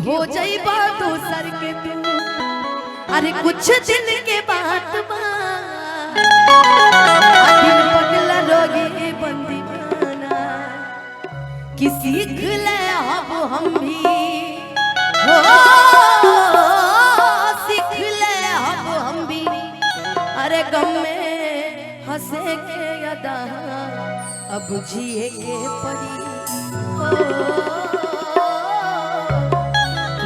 हो जाइबा दोसर के तू, अरे कुछ दिन के बात बा, दिल पगला रोगी बंदीवाना, कि सीख ले अब हम भी, हो सीख ले अब हम भी, अरे गम में हंसे के अदा अब जिए के पड़ी, हो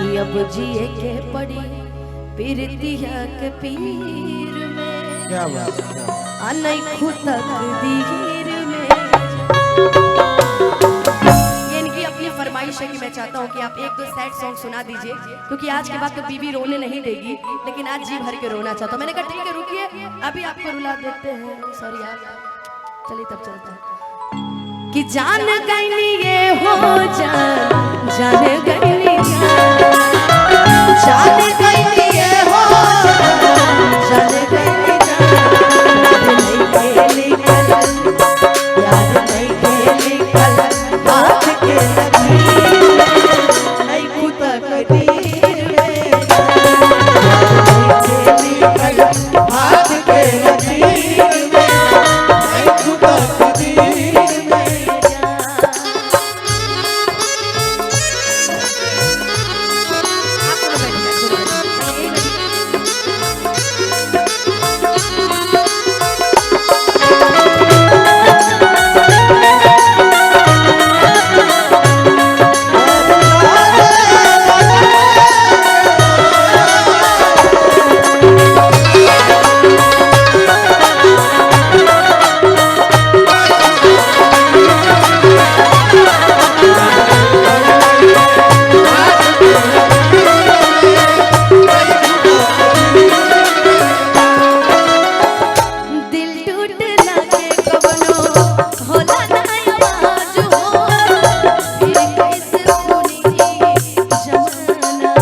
कि अब जिए के पड़ी पीरतिया के पीर में, क्या बात है, अनैखु तकदीर में। ये इनकी अपनी फरमाइश है कि मैं चाहता हूँ कि आप एक दो सैड सॉन्ग सुना दीजिए, क्योंकि आज के बाद तो बीबी रोने नहीं देगी, लेकिन आज जी भर के रोना चाहता हूँ। मैंने कहा ठीक है रुकिए अभी आपको रुला देते हैं, सॉरी यार, चलिए तब चलता है। कि जान गई ये हो जान, जान गई जान, जान गई ये हो जान, जान गई जान, नहीं खेली कल यार, नहीं खेली कल हाथ के लकीर में, नहीं खुद तकदीर में, नहीं खेली कल हाथ के लकीर में, नहीं खुद तकदीर में। दिल टूटला के कवनो होला ना आवाज हो, फिर कैसे सुनी जमाना,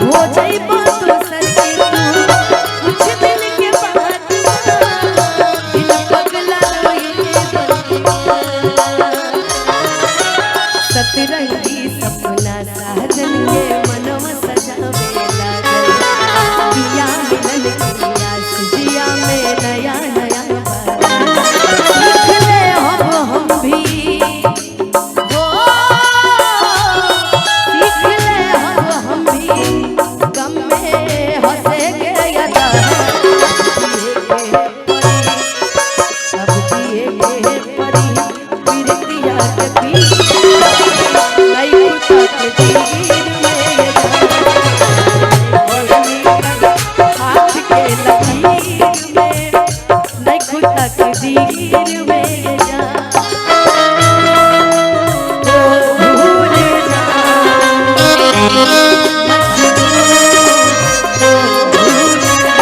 हो जाइबा दोसर के तू कुछ दिन के बाद, दिल पगला रोए बंदीवाना, सतरंगी सपना साजन के मनवा सजावे लागल, पिया मिलन की आस जिया में नया नया सीख ले हम भी, हो सीख ले हम भी, गम में हंसे के अदा अब जिए के परी, पीरतिया के पीर, नहीं तकदीर में, हाथ के लकीर में, नहीं तकदीर में जा, ओ भूल जा, ओ भूल जा।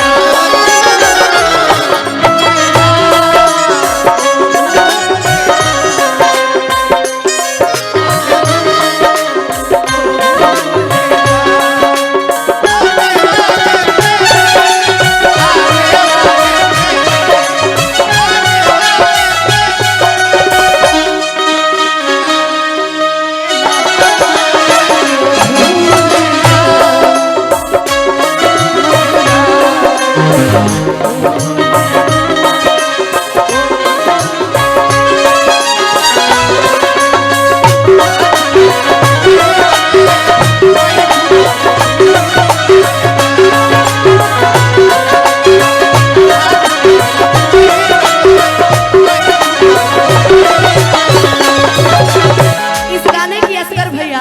इस गाने की असगर भैया,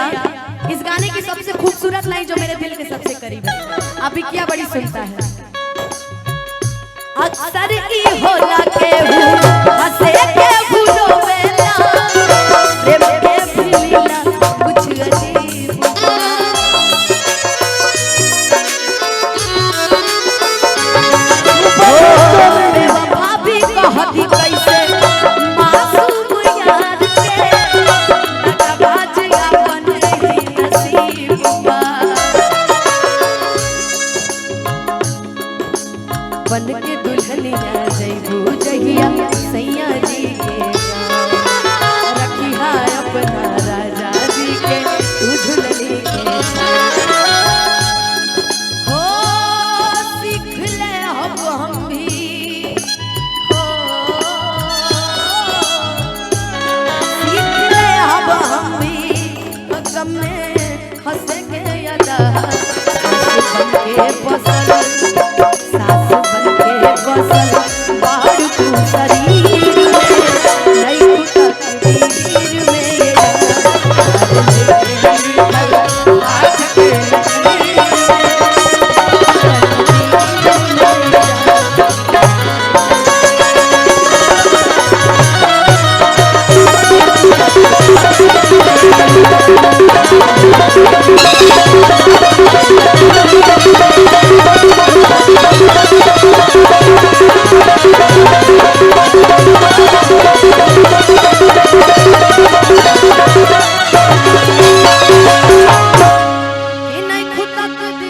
इस गाने की सबसे खूबसूरत लाइन जो मेरे दिल के सबसे करीब है, अभी क्या बड़ी सुनता है। अक्सर ई होला के हूँ हंसे के भूलोवेला, प्रेम के भूलीला कुछ अजीब बा। बेवफा भी कहती कैसे मासूम यार के, दगाबाज अपन ही नसीब बा। बन के दुल्हनिया जइबू जहिया सैया में हंसे के अदा। सास बन के बसल, सास बन के बसल बाड़ तू शरीर में, नहीं तू तकदीर में ये जान। हाथ के लकीर में। कि नहीं खुद तकदीर